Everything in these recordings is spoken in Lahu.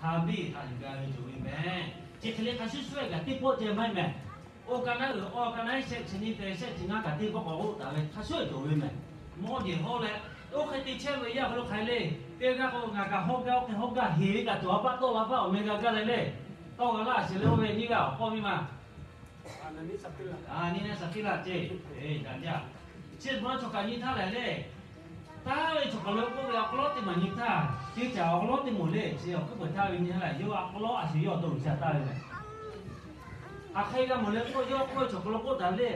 hk'a biˇ haꞈ yuˬ g'a ve cawˬ ve mehˍ. Chi hk'e le hk'a shuˍ shuˍ kaꞈ teˇ pawˆ ceh maˇ heˆ mehˍ. Oˇ ka naˉ uiˍ awˬ ka naˉ shehˆ chi nyi te shehˆ chi ngaˇ kaꞈ teˇ pawˆ k'awꞈ k'oˆ taˍ ve hk'a shuˍ cawˬ ve mehˍ. Mawˇ jeˬ hawˉ leh, oˇ hk'e te chehˇ ve yaˇ hk'aw lo hk'aˬ hk'e le, teˇ g'aˇ k'o ngaˬ kaꞈ hawˉ gaˇ, oˇ hk'e hawˉ gaˇ heˍ ve kaꞈ cawˬ a paˆ tawˆ la paˆ awˬ meh g'a gaˇ leh le, tawˇ g'a laˇ sheˍ leh oˇ ve nyiˇ g'aˇ awˬ hpawˇ miˇ ma Ananiˇ Saˍkiˆlaˆ ceh, Ananiˇ Saˍkiˆlaˆ ceh, chi beuꞈ chaw kaꞈ nyi htaˇ lehˬ le, taˍ ve chaw hk'aˬ lo k'oˆ ve awˬ hk'aw lo teˇ maˬ nyi htaˇ, teˇ caꞈ awˬ hk'aw lo teˇ moˍ le, chi awˬ hkuiˉ peuˬ htaˇ ve nyi htaˇ lehˬ, yawˇ awˬ hk'aw lo a shu yawˇ awˬ to G'uiˬsha taˍ ve mehˍ. Hk'aˬ hk'e g'a mawˬ leh k'oˆ, yawˇ hk'oˆ ve chaw hk'aw lo k'oˆ taˍ le,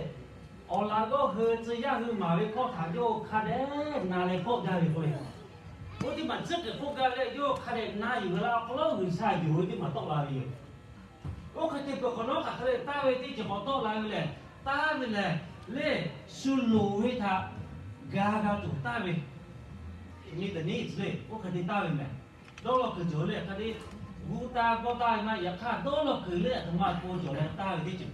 awˬ laꞈ g'awˇ hui tcuh yaˇ hui maˍ ve hkawˇ htaꞈ yawˇ hk'a dehꞈ na leh kawˆ gaˇ ve k'o, oˇ teˇ maˬ tcuhˉ kuiˬ k'oˆ gaˇ ve leh yawˇ hk'a dehꞈ na yuˬ ve la awˬ hk'aw lo G'uiˬsha yonˍ ve teˇ maˬ tawˆ la ve yoˬ. Oˇ hk'e te peuˬ hk'awꞈ nawˉ hk'aˬ hk'e le taˍ ve teˇ ceuˬ k'awꞈ tawˆ la ve lehˬ, taˍ ve lehˬ, le, shu loˍ ve htaꞈ ga g'a tuˬ taˍ ve, nyi teꞈ nyi tcuh le, oˇ hk'e te taˍ ve mehˍ. Dawˇ law kuiˬ cawˬ le hk'a te, g'uˇ taˇ kawˇ taˇ ve maˇ yaꞈ hk'aˇ dawˇ law kuiˬ le aˬ htoꞈ ma k'o cawˬ leh taˍ ve teˇ ceuˬ.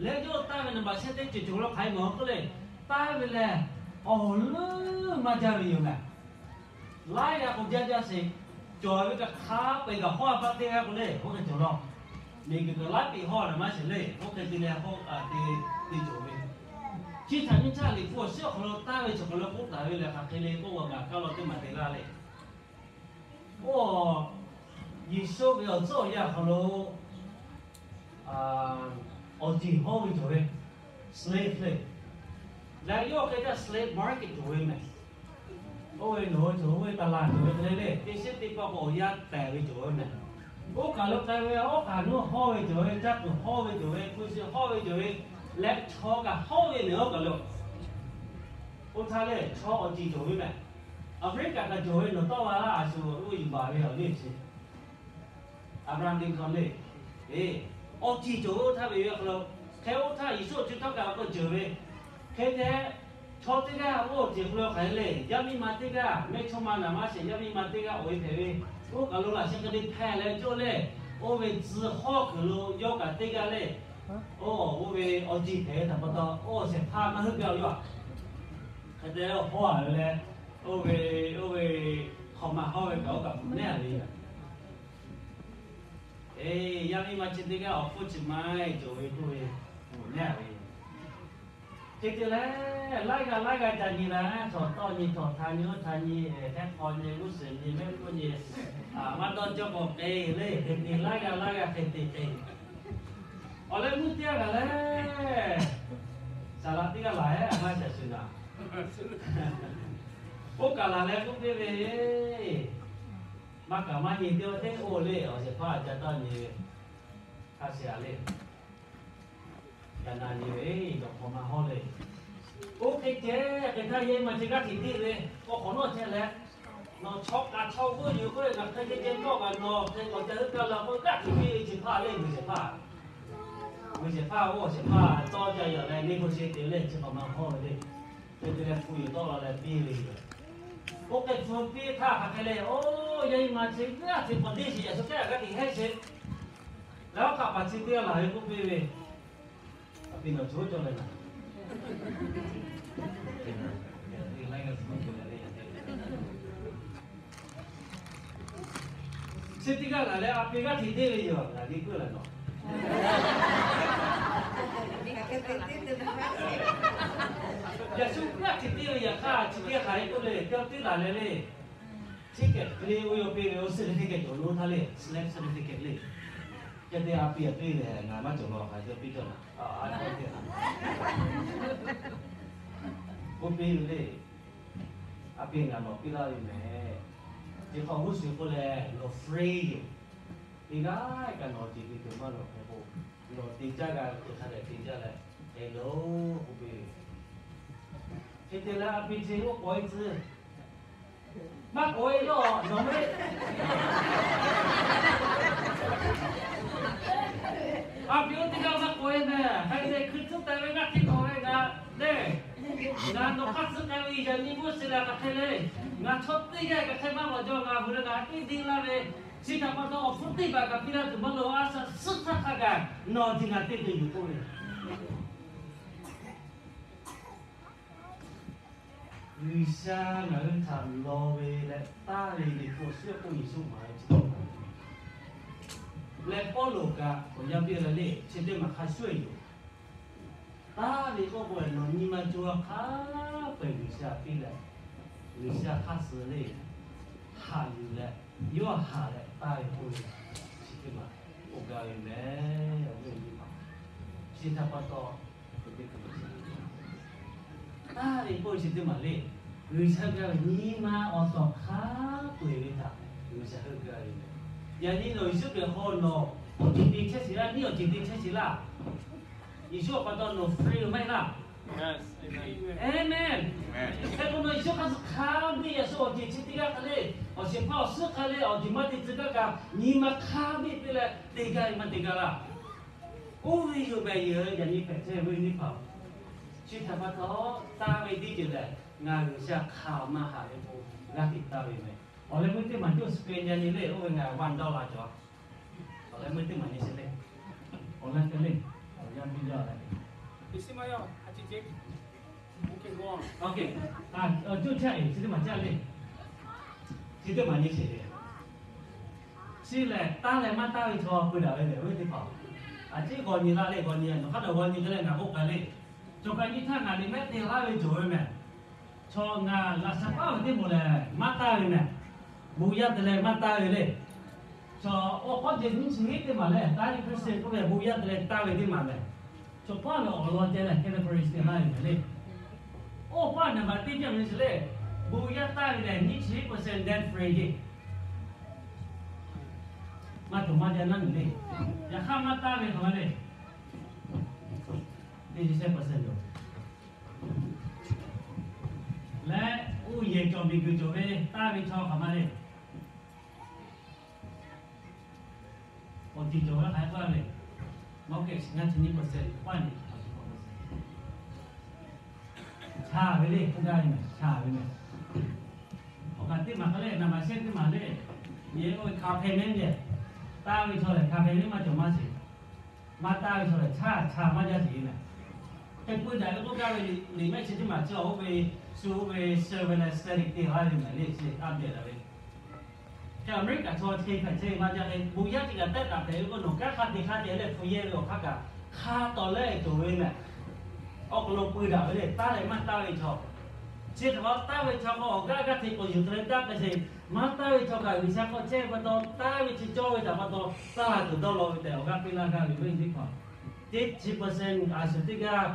Leh yawˇ taˍ ve naˍ baꞈ shehˆ teˇ ceuˬ cawˬ la hk'aˬ hk'e mawˬ k'oˆ le, taˍ ve lehˬ, awˬ leuˉ maˇ jaˇ ve yoˬ mehˍ. Laiˉ g'aˇ k'o jaˇ jaˇ sheˍ, cawˬ ve kaꞈ hk'a peu-eˬ kaꞈ hawˉ a paˆ teˇ g'aˇ k'o le, oˇ hk'e cawˬ law. Miˬguiˬ kaꞈ laiˉ piꞈ hawˉ a naˍ maˇ sheˍ le, oˇ hk'e te leh hawˉ a te te cawˬ ve. Chi htaꞈ nyi htaˇ Liꞈ hpu awˬ shiˉ awˬ hk'aw lo taˍ ve chaw hk'aw lo k'oˆ taˍ ve lehˬ, hk'aˬ hk'e le k'oˆ g'a kaˇ law teˇ maˬ te laˇ le. Oˇ, Yeˍsuˆ ve awˬ tcuhˉ awˬ yanˇ awˬ hk'aw lo awˬ ceˬ hawˉ ve cawˬ ve, slave le. Leh yawˇ hk'e te slave market cawˬ ve mehˍ. Oˇ ve nawˬ hui cawˬ oˇ ve taˍ laˬ cawˬ ve hk'e le le, teˇ shiˉ teˇ pawˆ k'o awˬ yanˇ tehˬ ve cawˬ ve mehˍ. Oˇ kaˬ lo k'ai ve awˉ kaˬ nuˇ hawˉ ve cawˬ ve, caˇ tuˬ hawˉ ve cawˬ ve, hpu shi hawˉ ve cawˬ ve, leh chaw kaꞈ hawˉ ve mehˍ oˇ kaˬ lo. Oˇ htaˇ le chaw awˬ ceˬ cawˬ ve mehˍ. Aˍmeˍriˆkaꞈ kaꞈ cawˬ ve nawˬ tawˆ la laˇ a shu oˇ yuˬ baˬ ve awˬ liˇ chi Aˍbraˍhanˍ Lincoln le. Awˬ ceˬ cawˬ ve oˇ htaˇ ve yoˬ hk'aw lo, hk'e oˇ htaˇ Yeˍsuˆ awˬ co htawˇ kaꞈ awˬ hk'aw ceuˬ ve, hk'e te chaw teˇ g'aˇ oˇ awˬ ceˬ hk'aw lo hk'aˬ hk'e le, yaˇ miˇ ma teˇ g'aˇ, mehˇchawˇma naˍ maˇ sheˍ yaˇ miˇ ma teˇ g'aˇ awˬ e hpehꞈ ve, oˇ kaˬ lo laꞈ sheh hk'e te hpehꞈ leh cawˇ le, oˇ ve tcuh hawˉ kuiˬ lo yawˇ kaꞈ teˇ g'aˇ le, oˇ oˇ ve awˬ ceˬ hpehꞈ ve htaꞈ pa taw, oˇ shehˍ hpaˇ maˇ heuˆ gaˇ ve yoˬ. Hk'e te hawˉ a ve leh, oˇ ve, oˇ ve hk'awꞈ ma hawˉ ve kaꞈ oˇ kaꞈ hpu nehˉ a ve yoˬ. Eˬ, yaˇ miˇ ma chi teˇ g'aˇ awˬ hpfuhˇ chi ma cawˬ ve k'oˆ ve, hpu nehˉ a ve yoˬ. Hk'e te leh, laiˉ g'aˇ laiˉ g'aˇ ca nyi la, chaw tawˇ nyi, chaw hta nyi, oˇ hta nyi, hk'e hk'aw nyi, g'uˇ suhˍ nyi, mehˆ hpfuhˇ nyi, maˇ dawˇ cawˇ k'awꞈ k'e le, hk'e te laiˉ g'aˇ laiˉ g'aˇ hk'e te k'e. Awˬ leh mvuhˇ teˇ g'aˇ kaꞈ lehˬ, saˍ laꞈ teˇ g'aˇ laˬ e a maˇ shaˍ shuˍ naˍ. Oˇ kaˬ laˬ leh k'oˆ piˇ ve, maˇ kaꞈ maˇ nyi teˇ g'aˇ teˇ oˇ le, awˬ shehˍ hpaˇ ca tawˇ nyi ve, hk'a shuˍ a le. Yaꞈ na nyi ve, dawˬ hk'aw ma hawˉ le. Oˇ hk'e ceh hk'e htaˇ yehˬ ma chi g'aˇ hteꞈ tiˆ ve, k'awꞈ hk'awꞈ nawˉ chehˇ leh, nawˬ chaw kaꞈ chaw g'oˇ yuˬ k'oˆ ve, ngaˬ hk'e ceh ceh tawˆ kaꞈ nawˬ hk'e k'awꞈ ca heuˆ gaˇ la k'oˆ g'aˇ hteꞈ tiˆ ve chi hpaˇ le, g'uiˬ shehˍ hpaˇ. G'uiˬ shehˍ hpaˇ oˇ shehˍ hpaˇ tawˇ ca yaꞈ leh neˇ hk'o sheh te leh chi k'awꞈ ma hawˉ ve le. Hk'e te leh hpu yuˬ tawˆ la leh piˇ ve yoˬ. Oˇ hk'e hpu piˇ htaˇ hk'aˬ hk'e le, oˇ yaˇ miˇ ma chi g'aˇ hteꞈ k'awꞈ deˇ sheˍ, yaꞈ shu kehˉ g'aˇ hteꞈ hehˉ sheˍ. Leh oˇ hk'aꞈ paˍ chi teˇ g'aˇ laˬ ve k'oˆ piˇ ve, a pi nawˬ co cawˬ leh naˍ. Chi teˇ g'aˇ laˬ leh a pi g'aˇ hteꞈ deˇ ve yoˬ, ngaˬ geh puiˉ laˬ nawˬ. Yaꞈ shu g'aˇ hteꞈ deˇ ve yaꞈ hk'aˇ chi teˇ g'aˇ hk'aˬ hk'e k'oˆ le, teˇ teˇ laˬ leh le. Ticket le oˇ yaw piˇ ve oˇ certificate cawˬ lo htaˇ le, slave certificate le. Ca te a pi a piˇ lehˬ ngaˬ maˇ cawˬ law hk'aˬ hk'e piˇ cawˬ laˬ. Oˇ piˇ ve le. A pi ngaˬ nawˬ piˇ laˇ ve mehˍ. Chi hk'aw g'uˇ suhˍ k'oˆ leh nawˬ free yoˬ. Teˇ g'aˇ kaꞈ nawˬ ceˬ te tuˬ maˇ lawˬ hk'e k'o, nawˬ te caˇ g'a ve hk'a dehꞈ te caˇ leh, hk'e lo k'oˆ piˇ ve. Hk'e te leh a pi chi oˇ k'awꞈ e tcuh maˇ k'oˆ e yawˇ nawˬ ve. A pi oˇ teˇ g'aˇ maˇ k'oˆ e mehˍ. Hk'e te hkui tcuhˉ teh ve g'aˇ hteꞈ k'awꞈ ve ngaˬ le. Ngaˬ nawˬ hk'aˇ tcuhˉ k'ai ve yaꞈ nyi g'uˇ suhˍ lehˬ hk'aˬ hk'e le. Ngaˬ chaw teˇ g'aˇ kaꞈ hk'e maˇ mawˬ jaw, ngaˬ hui leh ngaˬ teˇ deˇ laˇ ve, chi htaꞈ pa taw awˬ hpfuhˇ teˇ hpaˍ kaꞈ piˇ laˇ tuˬ maˇ loˬ, a shaꞈ suhˉ htaˇ hk'a gaˬ nawˬ ti ngaˬ te tuˬ yoˬ k'oˆ ve. G'uiˬsha ngaˬ hui htaꞈ law ve leh taˇ ve Liꞈ hpu awˬ suhˉ k'oˆ Yeˍsuˆ maˍ ve chi tawˇ hkawˇ. Leh Pawˇluꞈ kaꞈ awˬ yanˇ piˇ leh le, chi teˇ maˬ hk'a shuˍ yoˬ. Taˇ ve k'oˆ k'o, nawˬ nyi ma co ha hk'a peu-eˬ G'uiˬsha piˇ leh, G'uiˬsha hk'aˇ suh le, haꞈ yuˬ leh, yawˇ haꞈ leh taˇ ve k'oˆ ve, chi teˇ maˬ k'oˆ gaˇ ve mehˬ. Awˬ viˉ awˬ nyi, chi htaꞈ pa taw, taˇ ve k'oˆ ve chi teˇ maˬ le, G'uiˬsha gaˇ ve nyi ma awˬ tawˍ hk'a peu-eˬ ve htaꞈ G'uiˬsha heuˆ gaˇ ve mehˬ. Yaꞈ nyi nawˬ Yeˍsuˆ Hkriꞈ hk'aw nawˬ awˬ ceuˬ te chehˇ sheˍ laˇ, nyiˇ awˬ ceuˬ te chehˇ sheˍ laˇ. Yeˍsuˆ awˬ pa taw nawˬ free ve maˇ heˆ laˇ. Amen. Hk'e k'o nawˬ Yeˍsuˆ hk'aˇ suh hk'a biˇ yaꞈ suh awˬ ceuˬ chi teˇ g'aˇ hk'a le, awˬ shehˍ hpaˇ awˬ suhˉ hk'a le, awˬ ceuˬ maˇ te tcuh gaˇ kaꞈ, nyi ma hk'a biˇ piˇ leh te gaˇ ve maˇ te gaˇ laˇ. Oˇ ve yoˬ mehˬ, yehˬ yaꞈ nyi hpehꞈ chehˇ ve nyiˇ hpaˍ. Chi htaꞈ pa taw, taˇ ve teˇ ceuˬ lehˬ, ngaˬ G'uiˬsha hk'aˬ maˇ haꞈ ve k'o, g'a teꞈ taˇ ve mehˬ. Awˬ leh meuˇ teˇ maˬ juˇ square nyi nyi le, oˇ ve ngaˬ va dawˇ la cawˬ. Awˬ leh meuˇ teˇ maˬ nyi sheˍ le. Awˬ leh te le. Awˬ yanˇ piˇ jaˇ leh, juˇ chehˇ e chi teˇ maˬ jaˇ le. Chi teˇ maˬ nyi sheˍ le. Chi lehˬ, taˇ leh maˇ taˇ ve chaw peu daꞈ ve lehˬ, oˇ ve teˇ hpaˍ. A ciˉ g'aw nyi la le, g'aw nyi, nawˬ hk'aˇ nawˬ g'aw nyi hk'e leh ngaˬ k'oˆ k'ai le. Chaw ka nyi htaˇ ngaˬ liꞈ mehˉ te laˇ ve cawˬ ve mehˬ. Chaw ngaˬ laꞈ shaˍ paˉ ve teˇ moˍ lehˬ maˇ taˇ ve mehˬ. Bon yaˇ te leh maˇ taˇ ve le. Chaw awˬ hk'aw ceuˬ nyiˇ chi hiˉ teˇ maˬ lehˬ, taˇ ve Christian k'oˆ ve bon yaˇ te leh taˇ ve teˇ maˬ lehˬ, chaw paˉ ve awˬ lawn ceh lehˬ categories te laˇ ve mehˬ le. Oˇ paˉ naˍ baꞈ teˇ jaˇ ve chi le, bon yaˇ taˇ ve lehˬ nyiˇ chi hiˉ percent debt free le. Maˇ cawˬ maˇ jaˇ naˉ nuˬ le. Yaꞈ hk'aˇ maˇ taˇ ve hk'aˬ ma le, teˇ chi shehˆ percent yoˬ. Leh oˇ yehˬ cawˬ miˬguiˬ cawˬ ve taˇ ve chaw hk'aˬ ma le. Awˬ tiˍ cawˬ ve hk'aˬ hk'e k'oˆ le. Mawˇ kehˬ ngaˇ chi nyiˇ percent k'oˆ ni, awˬ tiˍ k'oˆ percent. Chaˇ ve le, k'oˆ gaˇ ve mehˬ, chaˇ ve mehˬ. Awˬ kaꞈ teˇ maˬ hk'a le, naˍ baꞈ shehˆ teˇ maˬ le. Yehˬ k'oˆ ve hk'a hpeh mehˉ le. Taˇ ve chaw lehˬ hk'a hpeh mehˉ maˇ cawˬ maˇ sheˍ. Maˇ taˇ ve chaw lehˬ, chaˇ chaˇ maˇ jaˇ sheˍ le. Hk'e peu daꞈ ve k'oˆ gaˇ ve liꞈ mehˆ chi teˇ maˬ chi awˬ oˇ ve shu oˇ ve servant leh servant te laˇ ve mehˬ le, chi a beh daꞈ ve. Hk'e Aˍmeˍriˆkaˍ chaw chi hpehꞈ chehˇ ve maˇ jaˇ hk'e, bon yaˇ teˇ kaꞈ tehˆ taˍ hpehꞈ ve k'o, nawˬ kanˉ hk'a te hk'a te leh hpu yehˇ ve awˬ hk'aˇ kaꞈ hk'a tawˍ leh cawˬ ve mehˬ. Awˬ hk'aw lo peu daꞈ ve le, taˇ leh maˇ taˇ ve chaw. Chi htaꞈ pa taˍ ve chaw k'o, awˬ g'aˇ g'aˇ hteꞈ k'awꞈ yuˬ hk'e leh taˇ hk'e sheˍ. Maˇ taˇ ve chaw kaꞈ G'uiˬsha hk'aw chehˇ ve pa taw, taˇ ve chi cawˇ ve htaꞈ pa taw, taˇ tuˬ dawˇ law ve tehꞈ awˬ g'aˇ piˇ laˇ gaˇ ve teˇ hpaˍ. Teˇ chi percent a shuˍ teˇ g'aˇ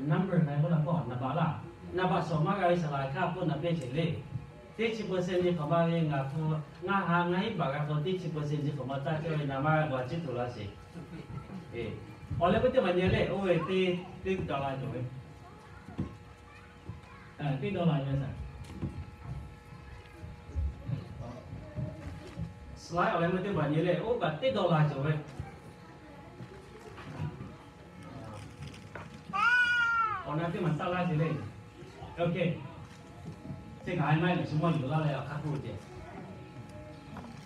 number hk'aˬ hk'e k'oˆ la k'o, naˍ baꞈ laˇ, naˍ baꞈ shawˍ maˇ g'a ve saˍ laˍ hkaˇ k'oˆ naˍ pehˇ sheˍ le. Teˇ chi percent nyi hk'awꞈ ma ve ngaˬ hpu, ngaˬ ha ngaˬ hiˉ baꞈ g'a k'o, teˇ chi percent nyi hk'awꞈ ma taˇ cawˇ ve naˍ baꞈ g'a chiˇ tuˬ laˇ sheˍ. Awˬ leh k'o teˇ maˬ nyi le, oˇ ve teˇ, teˇ dawˇ la cawˬ ve. Teˇ dawˇ la ve saˍ, slide awˬ leh meuˇ teˇ maˬ nyi le, oˇ kaꞈ teˇ dawˇ la cawˬ ve. Awˬ na teˇ maˬ taˇ laˇ sheˍ le. Oˇ hk'e, teˇ kaꞈ a maˇ heˆ lehˬ, shu mawˇ yuˬ laˇ leh awˬ hk'aˇ k'oˆ ceh.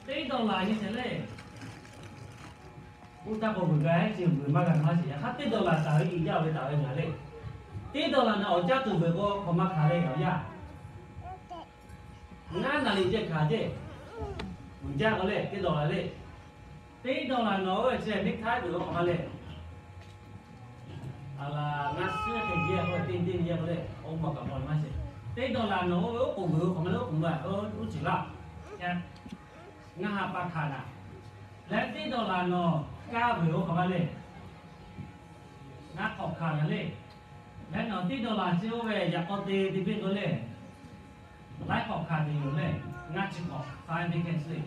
Teˇ dawˇ la nyi sheˍ le. Oˇ htaˇ k'o vuiˬ g'a heˉ chi vuiˬ maˇ g'a maˇ sheˍ. Yaꞈ hk'aˇ teˇ dawˇ laˬ taˍ ve iˉ jaˇ ve taˍ ve ngaˬ le. Teˇ dawˇ laˬ naˬ awˬ caˇ tuˬ vuiˬ k'o hk'awꞈ ma hkanˍ le awˬ yaˇ. Ngaˇ naˍ riˍ ceh hkanˍ ceh, vuiˬ jaˇ k'o le teˇ dawˇ laˬ le. Teˇ dawˇ laˬ nawˬ oˇ ve chi next time vuiˬ k'o hk'awꞈ ma le. A laˬ ngaˇ suhˉ hk'e jehˇ k'o teˇ teˇ ve yehˇ k'o le, oˇ maˬ kaꞈ maˇ maˇ sheˍ. Teˇ dawˇ laˬ nawˬ oˇ ve oˉ k'oˍ vuiˬ k'o hk'awꞈ ma le, oˉ k'oˍ ma oˇ uˉ ceˬ laˇ. Ngaˇ ha pa hkanˍ naˍ. Leh teˇ dawˇ laˬ nawˬ kaˇ vuiˬ k'o hk'awꞈ ma le. Ngaˇ hk'awꞈ hkanˍ naˍ le. Leh nawˬ teˇ dawˇ laˬ chi oˇ ve yaꞈ k'aw te te piˇ k'o le, laiˉ hk'awꞈ hkanˍ tuˬ yoˬ le. Ngaˇ chi hk'awꞈ five decades le.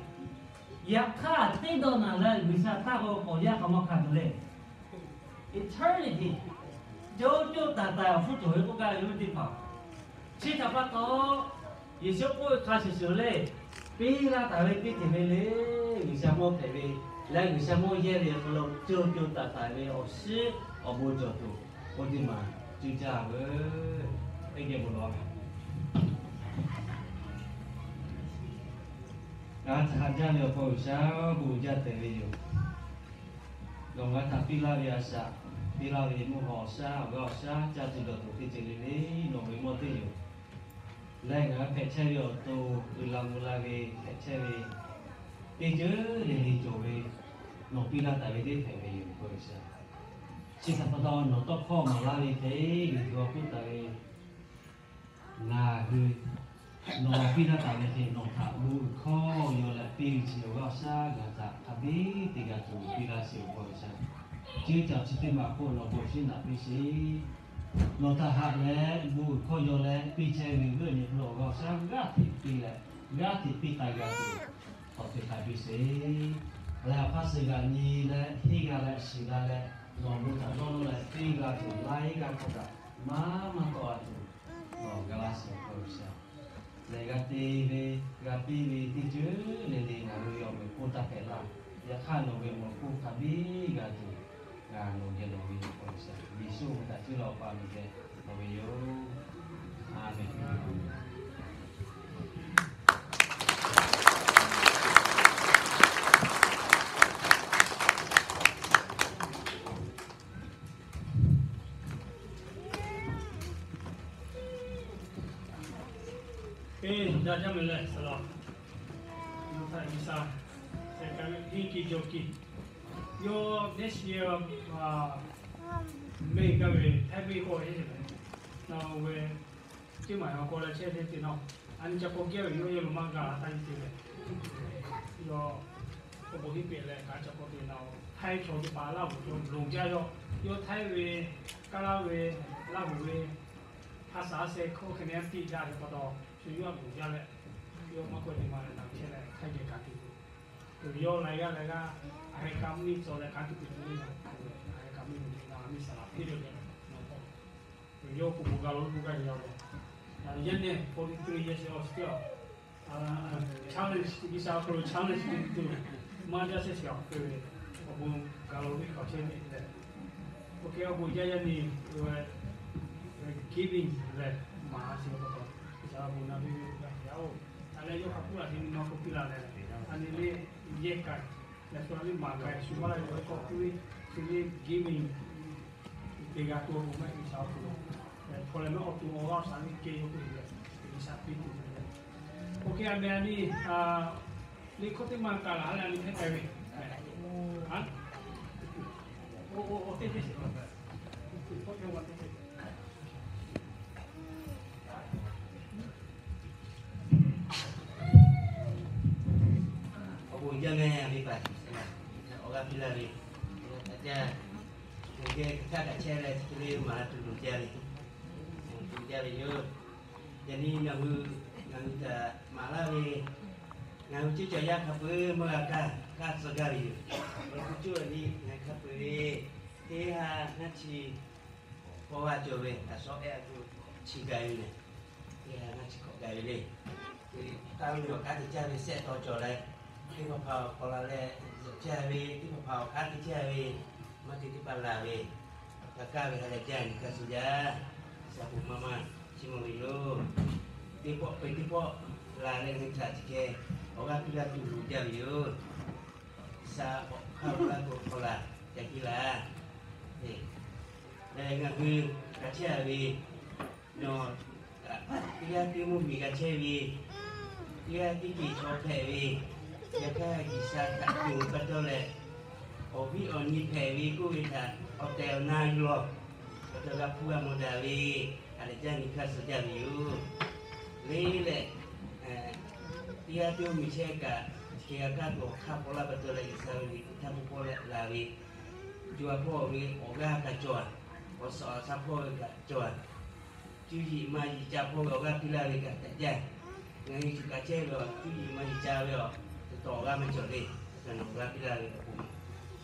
Yaꞈ hk'aˇ teˇ dawˇ naˬ leh G'uiˬsha htaˇ k'o awˬ yanˇ hk'aˬ ma hkanˍ tuˬ le. Eternity, co co taiˍ taiˍ awˬ hpfuhˇ cawˬ ve k'oˆ gaˇ ve teˇ hpaˍ. Chi htaꞈ pa taw, Yeˍsuˆ k'oˆ ve hk'a shuˍ shuˍ le, piˇ laˇ taˍ ve teˇ ceuˬ ve le, G'uiˬsha mawˇ hpehꞈ ve, leh G'uiˬsha mawˇ yehˇ ve awˬ hk'aw lo co co taiˍ taiˍ ve awˬ shiˉ awˬ bon cawˬ tuˬ, awˬ teˇ maˬ cuˇ caˇ veuˬ. Teˇ geh bon lawˬ. Ngaˬ htaꞈ haꞈ jaˇ ve awˬ hk'aw G'uiˬsha bon jaˇ tehꞈ ve yoˬ. Nawˬ ngaˬ htaꞈ piˇ laˇ ve a shaꞈ, piˇ laˇ ve mvuhˇ haw awˬ shaˉ, awˬ g'aˇ awˬ shaˉ, caˇ tuˬ dawˬ tuˬ teˇ ceuˬ le le, nawˬ ve mawˇ teˇ yoˬ. Leh ngaˬ hui hpehꞈ chehˇ ve awˬ to uiˍ la mvuh la ve hpehꞈ chehˇ ve teˇ ceuˬ le le cawˬ ve nawˬ piˇ laˇ taˍ ve teˇ hpehꞈ ve yoˬ k'o, G'uiˬsha. Chi htaꞈ pa taw nawˬ tawˇ hkawˇ maˍ laˇ ve hk'e, Liꞈ hpu awˬ hk'oˆ taˍ ve, ngaˬ hui nawˬ piˇ laˇ taˍ ve hk'e nawˬ htaꞈ bon uiˍ hkawˇ yaw leh piˇ ve chi awˬ g'aˇ awˬ shaˉ g'a htaꞈ hk'a biˇ te g'a tuˬ piˇ laˇ sheˍ awˬ hk'aw, G'uiˬsha. Chi caˬ chi teˇ maˬ k'o nawˬ bon shinˉ naꞈ piˇ sheˍ. Nawˬ htaꞈ haꞈ leh bon uiˍ hkawˇ yaw leh piˇ chehˇ ve g'euˆ nyi hk'aw lo awˬ g'aˇ awˬ shaˉ g'aˇ hteꞈ piˇ leh, g'aˇ hteꞈ piˇ k'ai g'a tuˬ, k'awꞈ te k'ai piˇ sheˍ. Leh awˬ hk'aˇ suh g'aꞈ nyi leh henˇ g'a leh shiˍ la leh, nawˬ bon htaꞈ dawˇ nawˇ leh piˇ g'a tuˬ laiˉ g'aˇ hk'aw kaꞈ maˇ maˇ tawˆ la tuˬ, nawˬ ga laˇ sheˍ awˬ hk'aw, G'uiˬsha. Lehˬ g'a te ve, g'a piˇ ve teˇ ceuˬ le le ngaˬ hui ve awˬ meꞈ awˬ hponˇ taˇ hpehꞈ laˇ. Yaꞈ hk'aˇ nawˬ ve awˬ meꞈ awˬ hponˇ hk'a biˇ g'a tuˬ, ngaˬ nawˬ geh lawˬ ve yoˬ k'o, G'uiˬsha. Yeˍsuˆ ve htaꞈ cuˇ leh Awˬ pa ve geh lawˬ ve yoˬ. Aˍmenˍ. Eˬ, daꞈ jaˇ mehˍ leh saˍ laꞈ, nawˬ htaꞈ G'uiˬsha hk'a ve henˇ kiˇ jawˇ kiˇ, yawˇ next year May gaˇ ve Htaiˇ venˇ k'oˆ ve, nawˬ ve Ceˇ maˬ awˬ hk'aw leh chehˇ ve teˇ ceuˬ nawˬ, a nyi ca k'awꞈ geh ve yawˇ yawˇ lo maˇ g'a taˇ nyi te leh, yawˇ k'awꞈ bon hiˉ pehꞈ leh kaꞈ ca k'awꞈ te nawˬ Htaiˇ chaw teˇ hpaˍ Laˇ huˍ chaw loˍ jaˇ yawˇ, yawˇ Htaiˇ ve, Kaˉ laˇ ve, Laˇ huˍ ve, ha saˍ a se hk'oˆ hk'e ne tiˆ daꞈ ve pa taw, shu yawˇ a loˍ jaˇ leh, yawˇ maˇ k'oˆ te ma leh na chehˇ leh Htaiˇ geh kaꞈ te tuˬ, yawˇ laiˬ g'aˇ laiˬ g'aˇ a hk'e ka mvuhˇ miˬ tawˆ leh kaꞈ tuˬ te tuˬ le na, a hk'e ka mvuhˇ miˬ na miˬ saˍ laꞈ piˇ ve leh, nawˬ k'o Yawˇ k'o bon ga lo k'oˆ gaˇ ve yaˇ lo. Yaˇ nehˬ forty three years old still. Challenge, G'uiˬsha hk'aw lo challenge tuˬ maˇ jaˇ shehˍ shehˍ awˬ hk'e ve, awˬ bon ga lo ve hk'aw chehˇ ve leh, oˇ hk'e awˬ bon jaˇ yaˇ nyi giving lehˬ maˍ sheˍ pa taw, G'uiˬsha awˬ bon na ve g'a ve yaˇ oˬ. A leh yawˇ hk'a k'oˆ laˬ te nyi ma k'oˆ piˇ laˬ leh, a nyi le yehˇ k'ai leh shu a le maˍ k'ai shu maˇ la ve k'awꞈ k'oˆ ve, shu le giving te g'a tuˬ awˬ pon maˇ heˆ G'uiˬsha awˬ pon lo. Hk'aw leh maˇ awˬ to awˬ g'aˇ awˬ shaˍ le kehˬ yawˇ k'oˆ ve, G'uiˬsha piˇ tuˬ ve. Oˇ hk'e a meh a nyi, liꞈ hkawˇ teˇ maˬ kaꞈ laˬ leh a nyi hpehˇ k'ai ve. Awˬ bon jaˇ meh a ve paˍ, awˬ g'aˇ piˇ laˇ ve, a jaˇ, geh hk'aˇ kaꞈ chehˇ leh chi hk'e le maˍ tuˬ loˍ jaˇ ve, tuˬ jaˇ ve yoˬ. Yaꞈ nyi ngaˬ hui, ngaˬ hui htaꞈ maˍ laˇ ve, ngaˬ hui ceˇ cawˬ yaˇ hk'a peu-eˬ meuˇ g'a kaˇ, kaˇ tcuh gaˇ ve yoˬ. Awˬ lawn k'o, co a nyi ngaˬ hui hk'a peu-eˬ ve teˇ ha ngaˇ chi k'awꞈ g'a cawˬ ve, a shawˉ ehˉ a co chi gaˬ ve lehˬ, teˇ ha ngaˇ chi k'awꞈ gaˬ ve le. Taˇ ve awˬ kanˉ te caˇ ve sehˆ taw cawˬ leh, teˇ hpaˍ hpaˍ awˬ k'awꞈ la leh, caˇ ve teˇ hpaˍ hpaˍ awˬ kanˉ te caˇ ve, maˇ te teˇ hpaˍ laˬ ve, g'a kaˇ ve ha lehˬ jaˇ nyi hk'a shuˍ jaˇ. G'uiˬsha bon maˇ maˇ chiˇ mvuh ve yoˬ. Teˇ pawˆ peuˬ teˇ pawˆ laˬ leh ngaˬ hui htaꞈ chi hk'e awˬ g'aˇ piˇ laˇ tuˬ loˍ jaˇ ve yoˬ. G'uiˬsha awˬ hk'aˇ lo laˇ k'o hk'aw laˬ ca piˇ laˇ. Lehˬ ngaˬ hui g'a chehˇ a ve, nawˬ teˇ g'aˇ teˇ mvuhˇ miˬ g'a chehˇ ve, teˇ g'aˇ teˇ ceuˬ chaw hpehꞈ ve, yaꞈ hk'aˇ G'uiˬsha htaꞈ cuˬ pa taw leh, awˬ viˉ awˬ nyi hpehꞈ ve k'oˆ ve htaꞈ awˬ tehˬ awˬ na yuˬ lawˬ, pa taw g'a hpuˇ g'a mawˬ daꞈ ve, a lehˬ jaˇ nyi hk'a shuˍ jaˇ ve yoˬ. Le lehˬ, teˇ g'aˇ teˇ mvuhˇ miˬ chehˇ kaꞈ, chi hk'e g'a kaˇ tuˬ awˬ hk'aˇ paw laˇ pa taw leh G'uiˬsha ve liꞈ htaˇ hpu hpawˇ leh laˬ ve, co a hpawˇ ve awˬ g'aˇ kaꞈ cawˬ a, awˬ suhˍ awˬ shaˍ hpawˇ ve kaꞈ cawˬ a, cuˇ yiˍ maˇ yiˍ ca hpawˇ ve awˬ g'aˇ piˇ laˇ ve kaꞈ ca jaˇ. Ngaˬ hui cuˬ kaꞈ chehˇ ve awˬ cuˇ yiˍ maˇ yiˍ ca ve awˬ tawˍ g'aˇ maˇ cawˬ le. Nawˬ g'a piˇ laˇ ve awˬ pon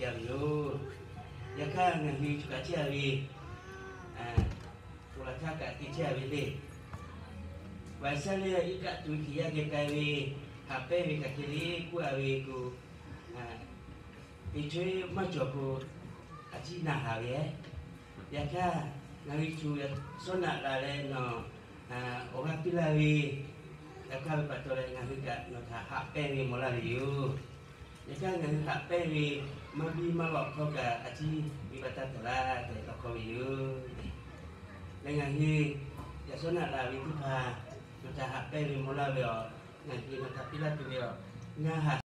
jaˇ ve yoˬ. Yaꞈ hk'aˇ ngaˬ hui cuˬ kaꞈ chehˇ a ve, co laˬ htaˇ kaꞈ te chehˇ a ve le. Vaiˍ saˉ le iˉ kaˆ tuˬ ve hkiˬ yaˇ geh k'ai ve, haꞈ pehnˇ ve kaꞈ hk'e le k'oˆ a ve k'o, te chaweh maˇ cawˬ k'o, a ciˉ na haˍ ve. Yaꞈ hk'aˇ, ngaˬ hui cuˬ sawˉ naꞈ laˬ leh nawˬ awˬ g'aˇ piˇ laˇ ve, yaꞈ hk'aˇ ve pa taw leh ngaˬ hui kaꞈ nawˬ htaꞈ haꞈ pehnˇ ve mawˬ laˇ ve yoˬ. Yaꞈ hk'aˇ ngaˬ hui haꞈ pehnˇ ve maˇ biˇ maˇ lawꞈ htawˇ kaꞈ a ciˉ venˇbaˆ taˇ tawˍ laˇ tehꞈ tawˇ hkawˇ ve yoˬ. Leh ngaˬ hui yaꞈ sawˉ naꞈ laˬ ve teˇ hpaˍ nawˬ htaꞈ haꞈ pehnˇ ve mawˬ laˇ ve awˬ, ngaˬ hui nawˬ htaꞈ piˇ laˇ tuˬ ve awˬ, ngaˬ haꞈ